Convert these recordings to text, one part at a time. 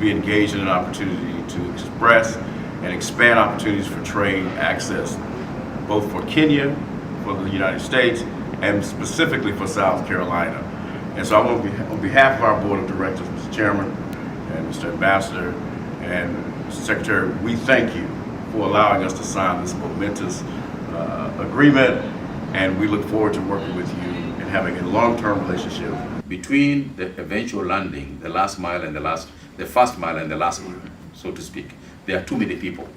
be engaged in an opportunity to express and expand opportunities for trade access, both for Kenya, for the United States, and specifically for South Carolina. And so I want to be, on behalf of our board of directors, Mr. Chairman and Mr. Ambassador and Mr. Secretary, we thank you for allowing us to sign this momentous agreement, and we look forward to working with you and having a long-term relationship. Between the eventual landing, the last mile and the first mile and the last mile, so to speak, there are too many people.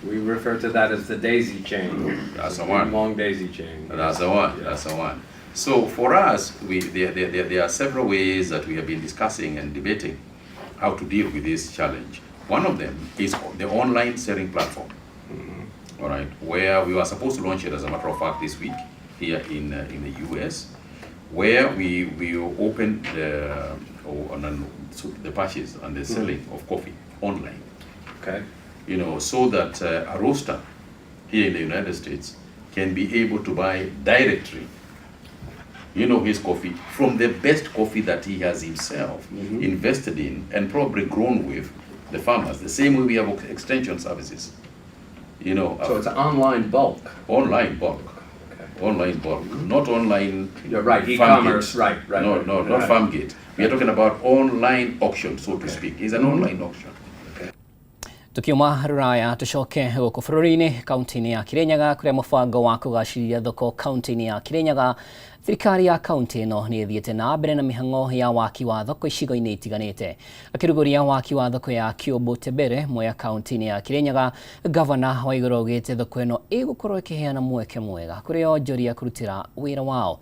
We refer to that as the daisy chain. That's the one. Long daisy chain. That's the one. That's the one. So for us, there are several ways that we have been discussing and debating how to deal with this challenge. One of them is the online selling platform, all right, where we were supposed to launch it, as a matter of fact, this week here in the US, where we open the purchase and the selling of coffee online. So that a roaster here in the United States can be able to buy directly his coffee from the best coffee that he has himself invested in and probably grown with the farmers, the same way we have extension services. So it's online bulk. Online bulk. Online bulk, not online. You're right, farm e-commerce, gate. right, No, no, not farm gate. We are talking about online auction, so to speak. It's an online auction. Tukiuma ruraya tucoke guku bururi-ini, kaunti-inĩ ya Kirinyaga, kuria mubango wa kugacĩrithia thoko kaunti-inĩ ya Kirinyaga, thirikari ya kaunti ĩno nĩ ĩthiĩte na mbere na mĩhang'o ya waki wa thoko icigo-inĩ itiganĩte. Akĩrugũria waki wa thoko ya Kĩũmbũ Tembere, Mwea, kaunti-inĩ ya Kirinyaga, Gavana Waiguru augĩte thoko ĩno ĩgũkorwo ĩkĩheana mweke mwega kũrĩ onjoria kũrutĩra wĩra wao.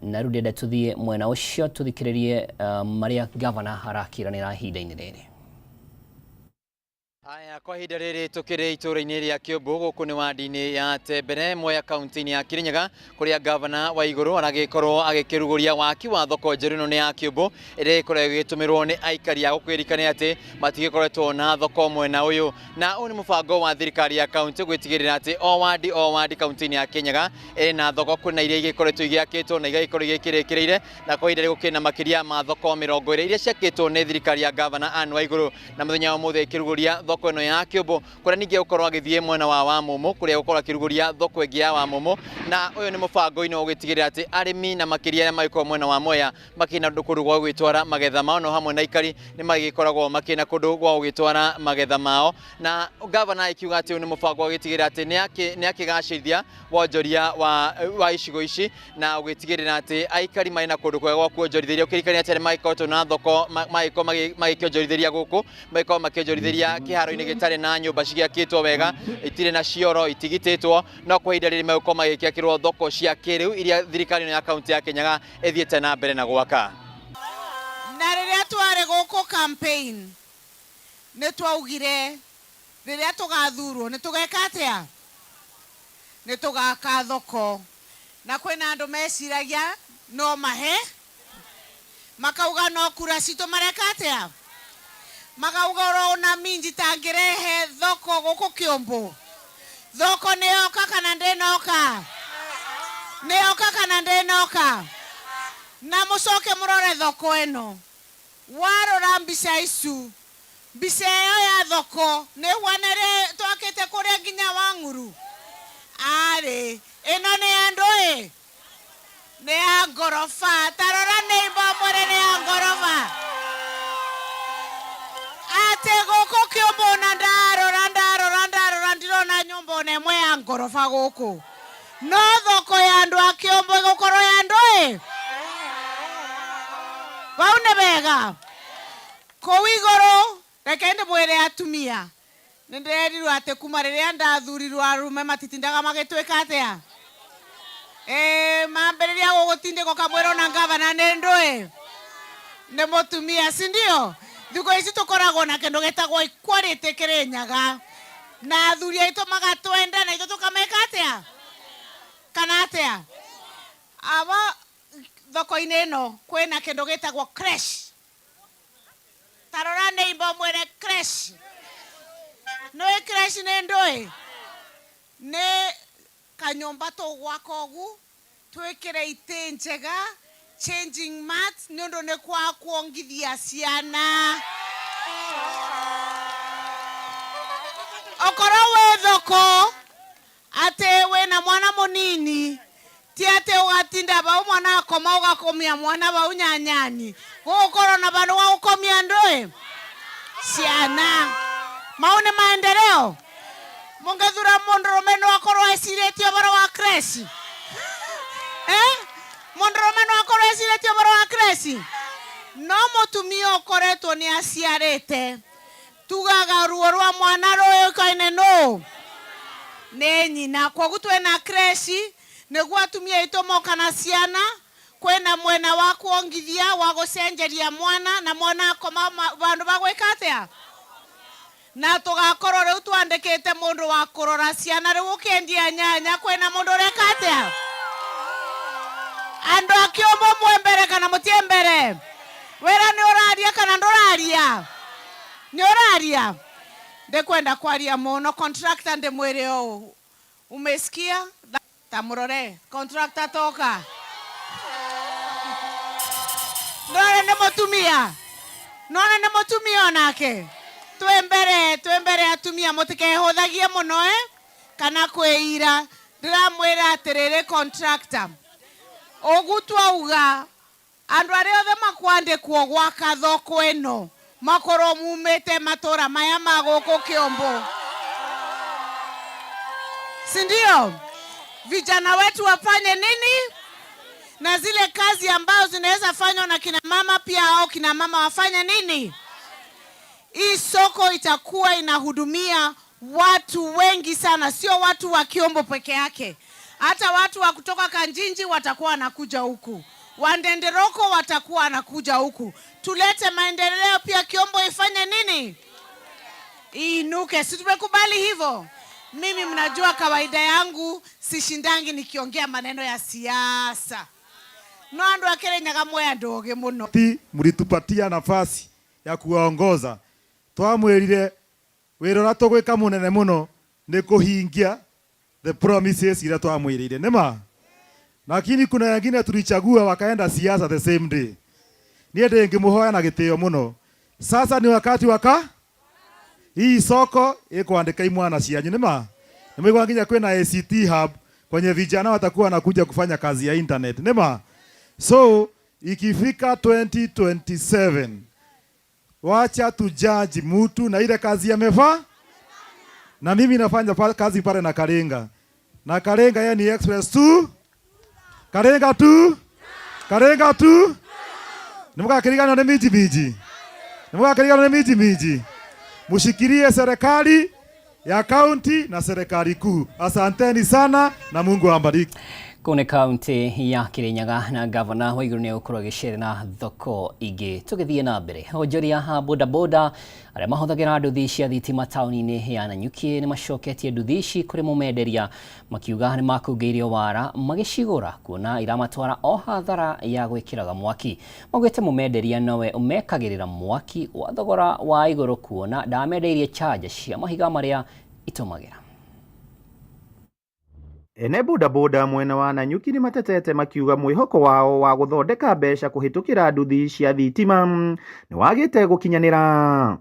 Na rĩu ndĩrenda tũthiĩ mwena ũcio tũthikĩrĩrie marĩa gavana arakĩranĩra ihinda-inĩ rĩrĩ. Aya, kwa ihinda rĩrĩ tũkĩrĩ itũũra-inĩ rĩa Kĩũmbũ, gũkũ nĩ wandi-inĩ ya Tembere, Mwea, kaunti-inĩ ya Kirinyaga, kũrĩa Gavana Waiguru aragĩkorwo agĩkĩrugũria waki wa thoko njerũ ĩno nĩ ya Kĩũmbũ, ĩrĩa ĩkoragwo ĩgĩtũmĩrwo nĩ aikari a gũkũ ĩrikane atĩ matigĩkoretwo na thoko mwena ũyũ. Na ũyũ nĩ mũbango wa thirikari ya kaunti gwĩtigĩrĩra atĩ o wandi o wandi kaunti-inĩ ya Kirinyaga ĩrĩ na thoko. Kwĩna iria igĩkoretwo igĩakĩtwo na igagĩkorwo igĩkĩrĩkĩrĩire, na kwa ihinda rĩrĩ gũkĩrĩ na makĩria ma thoko 20 iria ciakĩtwo nĩ thirikari ya Gavana Anne Waiguru. Na mũthenya wa ũmũthĩ ĩkĩrugũria thoko ĩno ya Kĩũmbũ, kũrĩa ningĩ gũkorwo agĩthiĩ mwena wa Wamumu, kũrĩa gũkorwo akĩrugũria thoko ĩngĩ ya Wamumu. Na ũyũ nĩ mũbango-inĩ wa gũgĩtigĩrĩra atĩ arĩmi na makĩria arĩa magĩkorwo mwena wa Mwea makĩrĩ na kũndũ gwa gũgĩtwara magetha mao, no hamwe na aikari nĩ magĩkoragwo makĩrĩ na kũndũ gwa gũgĩtwara magetha mao. Na gavana akiuga atĩ ũyũ nĩ mũbango wa gũgĩtigĩrĩra atĩ nĩ akĩgacĩrithia wonjoria wa icigo ici na gũgĩtigĩrĩra atĩ aikari marĩ na kũndũ kwega gwa kuonjorithĩria, ũkĩririkania atĩ arĩa magĩkoretwo na thoko magĩkorwo magĩkĩonjorithĩria gũkũ, magĩkorwo makĩonjorithĩria kĩharo-inĩ gĩtarĩ na nyũmba cigĩakĩtwo wega, itirĩ na cioro, itigitĩtwo, no kwa ihinda rĩrĩ megũkorwo magĩkĩakĩrwo thoko cia kĩrĩu iria thirikari ĩno ya kaunti ya Kirinyaga ĩthiĩte na mbere na gwaka. Na rĩrĩa twarĩ gũkũ campaign, nĩ twaugire rĩrĩa tũgathurwo nĩ tũgeka atĩa? Nĩ tũgaka thoko. Na kwĩna andũ meciragia no mahe, makauga no kura citũ mareka atĩa? Makauga oro minji tangĩrehe thoko gũkũ Kĩũmbũ. Thoko nĩ yoka kana ndĩnoka? Nĩ yoka kana ndĩnoka? Na mũcoke mũrore thoko ĩno. Warora mbica icu, mbica ĩyo ya thoko nĩ huana ĩrĩa twakĩte kũrĩa nginya Wang'uru. Arĩ, ĩno nĩ ya ndũĩ? Nĩ ya ngoroba. Ta rora neighbor mwĩre nĩ ya ngoroba. Atĩ gũkũ Kĩũmbũ na ndarora ndarora ndarora ndirona nyũmba ona ĩmwe ya ngoroba gũkũ. No thoko ya andũ a Kĩũmbũ ĩgũkorwo ya ndũĩ? Vau nĩ wega. Kũu igũrũ reke ndĩmwĩre atumia, nĩ ndĩrerirwo atĩ kuma rĩrĩa ndathurirwo arume matitindaga magĩtwĩka atĩa? Mambĩrĩria gũgũtindĩka ũkamwĩra ona ngavana nĩ ndũĩ? Nĩ mũtumia, si ndio? Thikũ ici tũkoragwo na kĩndũ gĩtagwo equality Kĩrĩnyaga. Na athuri aitũ magatwenda na ithuĩ tũkameka atĩa? Kana atĩa? Aba thoko-inĩ ĩno kwĩna kĩndũ gĩtagwo creche. Ta rora neighbor mwĩre creche. Nĩũĩ creche nĩ ndũĩ? Nĩ kanyũmba tũgwaka ũguo, twĩkĩre itĩ njega, changing mats, nĩ ũndũ nĩ kwa kuongithia ciana. Okorwo wĩ thoko atĩ wĩna mwana mũnini, ti atĩ ũgatinda bau mwana akoma ũgakomia mwana bau nyanyani, gũgũkorwo na bandũ ga gũkomia ndũĩ ciana. Mau nĩ maendeleo. Mũngĩthura mũndũrũme no akorwo ecirĩtie ũhoro wa creche. Mũndũrũme no akorwo ecirĩtie ũhoro wa creche. No mũtumia ũkoretwo nĩ aciarĩte, tugaga ruo rwa mwana rũĩkaine nũ nĩ nyina. Kwoguo twĩna creche nĩguo atumia aitũ moka na ciana, kwĩna mwena wa kuongithia wa gũcenjeria mwana na mwana akoma bandũ ba gwĩka atĩa, na tũgakorwo rĩu twandĩkĩte mũndũ wa kũrora ciana. Rĩu ũkĩendia nyanya kwĩna mũndũ ũreka atĩa? Andũ a Kĩũmbũ mwe mbere kana mũtie mbere? Wĩra nĩ ũraria kana ndũraria? Nĩ ũraria? Ndikwenda kwaria mũno. Contractor ndĩmwĩre ũũ, umesikia? Ta mũrore contractor toka, none nĩ mũtumia, none nĩ mũtumia onake. Twĩ mbere, twĩ mbere atumia, mũtikehũthagie mũno kana kwĩira. Ndĩramwĩra atĩrĩrĩ contractor, ũguo twauga andũ arĩa othe makwandĩkwo gwaka thoko ĩno makorwo mumĩte matũra maya ma gũkũ Kĩũmbũ, si ndio? Vijana wetu wafanye nini? Na zile kazi ambazo zinaweza fanywa na kina mama pia, au kina mama wafanye nini? Hii soko itakuwa inahudumia watu wengi sana, sio watu wa Kiombo peke yake. Hata watu wa kutoka Kanjinji watakuwa wanakuja huku, Wandenderoko watakuwa wanakuja huku. Tulete maendeleo pia, Kiombo ifanye nini? Iinuke. Si tumekubali hivyo? Mimi mnajua kawaida yangu sishindangi nikiongea maneno ya siasa. No andu a Kirinyaga mwe andu ogi muno. Ti mlitupatia nafasi ya kuwaongoza, twamwirire wira uria tugwika munene muno ni kuhingia the promises iria twamwirire nima, lakini kuna wengine tulichagua wakaenda siasa the same day. Nie ndingimuhoya na gitio muno. Sasa ni wakati waka hii soko ikuandika imwana cianyu nima. Nimekuwa nginya kwina ACT hub kwenye vijana watakuwa wanakuja kufanya kazi ya internet nima. So ikifika 2027 wacha tujaji mutu na ile kazi amefaa. Na mimi nafanya kazi pale na Karenga. Na Karenga yeye ni express tu. Karenga tu. Karenga tu. Nimukakirigana ni miji miji. Nimukakirigana ni miji miji. Mushikirie serikali ya kaunti na serikali kuu. Asanteni sana na Mungu awabariki. Kũu nĩ kaunti ya Kirinyaga na gavana wa Igũrũ nĩ egũkorwo agĩcerera thoko ingĩ. Tũgĩthiĩ na mbere, onjoria a bodaboda arĩa mahũthagĩra nduthi cia thitima taũni-inĩ ya Nanyuki nĩ macoketie nduthi ici kũrĩ mũmenderia, makiuga nĩ makungĩirio wara magĩcigũra kuona iramatwara o hathara ya gwĩkĩraga mwaki. Maugĩte mũmenderia nowe ũmekagĩrĩra mwaki wa thogora wa igũrũ kuona ndamendeirie charger cia mahiga marĩa itũmagĩra. Ene bodaboda mwena wa Nanyuki nĩ matetete makiuga mwĩhoko wao wa gũthondeka mbeca kũhĩtũkĩra nduthi cia thitima nĩ wagĩte gũkinyanĩra.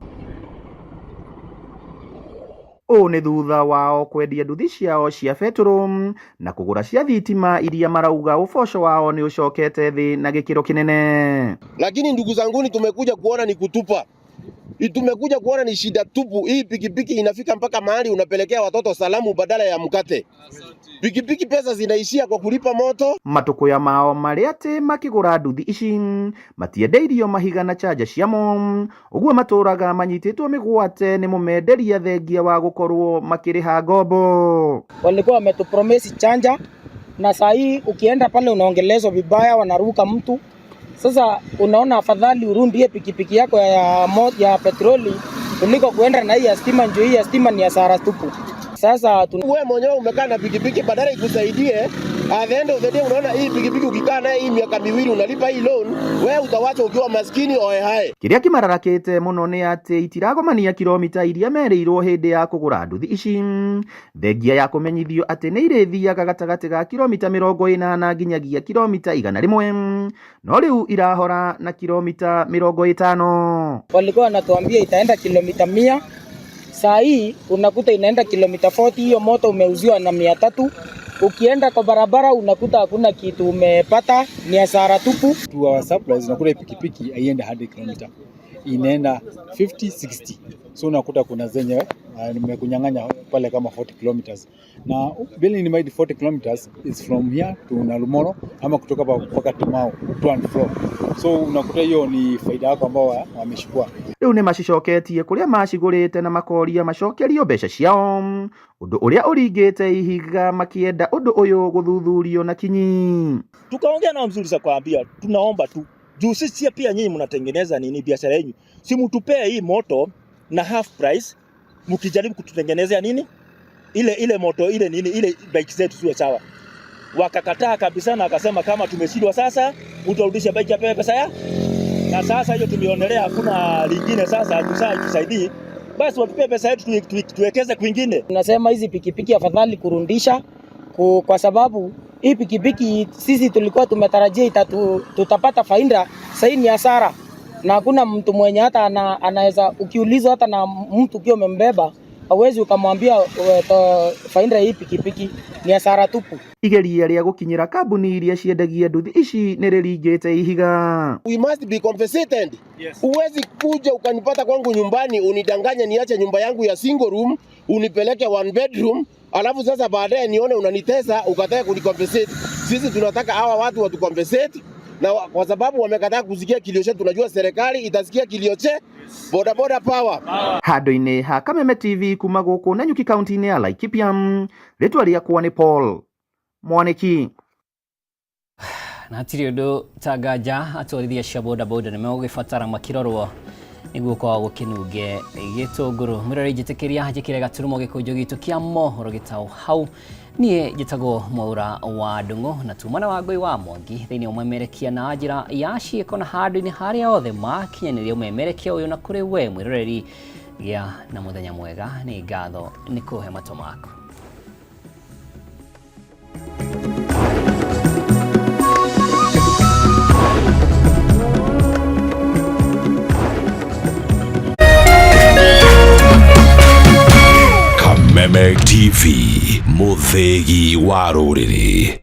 Ũũ nĩ thutha wao kwendia nduthi ciao cia betũrũ na kũgũra cia thitima iria marauga ũboco wao nĩ ũcokete thĩ na gĩkĩro kĩnene. Lakini ndugu zanguni, tumekuja kuona ni kutupa, tumekuja kuona ni shida tupu. Hii pikipiki inafika mpaka mahali unapelekea watoto salamu badala ya mkate. Pikipiki pesa zinaishia kwa kulipa moto. Matukuya mao marĩa atĩ makĩgũra nduthi ici matiendeirio mahiga na charger ciamo, ũguo matũraga manyitĩtwo mĩgwate nĩ mũmenderia thengia wa gũkorwo makĩrĩha ngombo. Walikuwa wametupromise chanja na saa hii ukienda pale unaongelezwa vibaya, wanaruka mtu. Sasa unaona afadhali urundie pikipiki yako ya petroli kuliko kuenda na hii ya stima, njoo hii ya stima ni hasara tupu. Sasa wewe mwenyewe umekaa na pikipiki, badala ikusaidie At the end of the day, unaona hii pikipiki ukikaa naye hii miaka 2 unalipa hii loan, wewe utawacha ukiwa maskini oe hae. Kĩrĩa kĩmararakĩte mũno nĩ atĩ itiragomania kilomita iria merĩirwo hĩndĩ ya kũgũra nduthi ici, thengia ya kũmenyithio atĩ nĩ irĩthiaga gatagatĩ ga kilomita 80 nginyagia kilomita 100, no rĩu irahora na kilomita 50. Walikuwa wanatuambia itaenda kilomita 100, saa hii unakuta inaenda kilomita 40. Hiyo moto umeuziwa na 300. Ukienda kwa barabara unakuta hakuna kitu umepata, ni hasara tupu. To our surprise, unakuta pikipiki haienda 100 km, inaenda 50 60. So unakuta kuna zenye nimekunyang'anya pale kama 40 kilometers, na bearing in mind 40 kilometers is from here to Nalumoro ama kutoka hapa mpaka Timau to and fro. So unakuta hiyo ni faida yako ambao wameshukua. Rĩu nĩ macicoketie kũrĩa macigũrĩte na makoria macokerio mbeca ciao, ũndũ ũrĩa ũringĩte ihiga makĩenda ũndũ ũyũ gũthuthurio na kinyi. Tukaongea nao mzuri za kuambia tunaomba tu juu sisi pia nyinyi mnatengeneza nini biashara yenu, si mtupee hii moto na half price, mkijaribu kututengenezea nini ile ile moto ile nini ile bike zetu ziwe sawa. Wakakataa kabisa na akasema kama tumeshindwa sasa, mtu arudishe bike apewe pesa ya. Na sasa hiyo tumeonelea hakuna lingine sasa, juu tusaidii, basi watupee pesa yetu tuwekeze kwingine. Tunasema hizi pikipiki afadhali kurundisha kwa sababu hii pikipiki sisi tulikuwa tumetarajia tutapata faida, sasa ni hasara. Na hakuna mtu mwenye hata anaweza, ukiulizwa hata na mtu ukiwa umembeba hauwezi ukamwambia faida hii pikipiki ni hasara tupu. Igeria rĩa gũkinyĩra kambuni iria ciendagia nduthi ici nĩ rĩringĩte ihiga. We must be compensated. Yes. Uwezi kuja ukanipata kwangu nyumbani unidanganye niache nyumba yangu ya single room unipeleke one bedroom, alafu sasa baadaye nione unanitesa ukatae kunicompensate. Sisi tunataka hawa watu watucompensate, na kwa sababu wamekataa kusikia kilio chetu, tunajua serikali itasikia kilio chetu. Boda boda power. Handũ-inĩ ha Kameme TV kuma gũkũ Nanyuki kaunti-inĩ ya Laikipia, rĩtwa rĩakwa nĩ Paul Mwaniki. Na hatirĩ ũndũ ta nganja atwarithia cia boda boda nĩ megũgĩbatara makĩrorwo nĩguo kwaga gũkĩnunge gĩtũngũrũ. Mwĩroreri njĩtĩkĩria njĩkĩre gaturumo gĩkũnjo gitũ kĩa mohoro gĩtaũ hau. Niĩ njĩtagwo Mwaura wa Ndung'u na tumana wa Ngũi wa Mwangi thĩinĩ wa ũmemerekia na njĩra ya ciĩko na handũ-inĩ harĩa othe makinyanĩria ũmemerekia ũyũ na kũrĩ we mwĩroreri gĩa na mũthenya mwega. Nĩ ngatho nĩ kũhe matũ maku. Kameme TV, mũthĩgi wa rũrĩrĩ.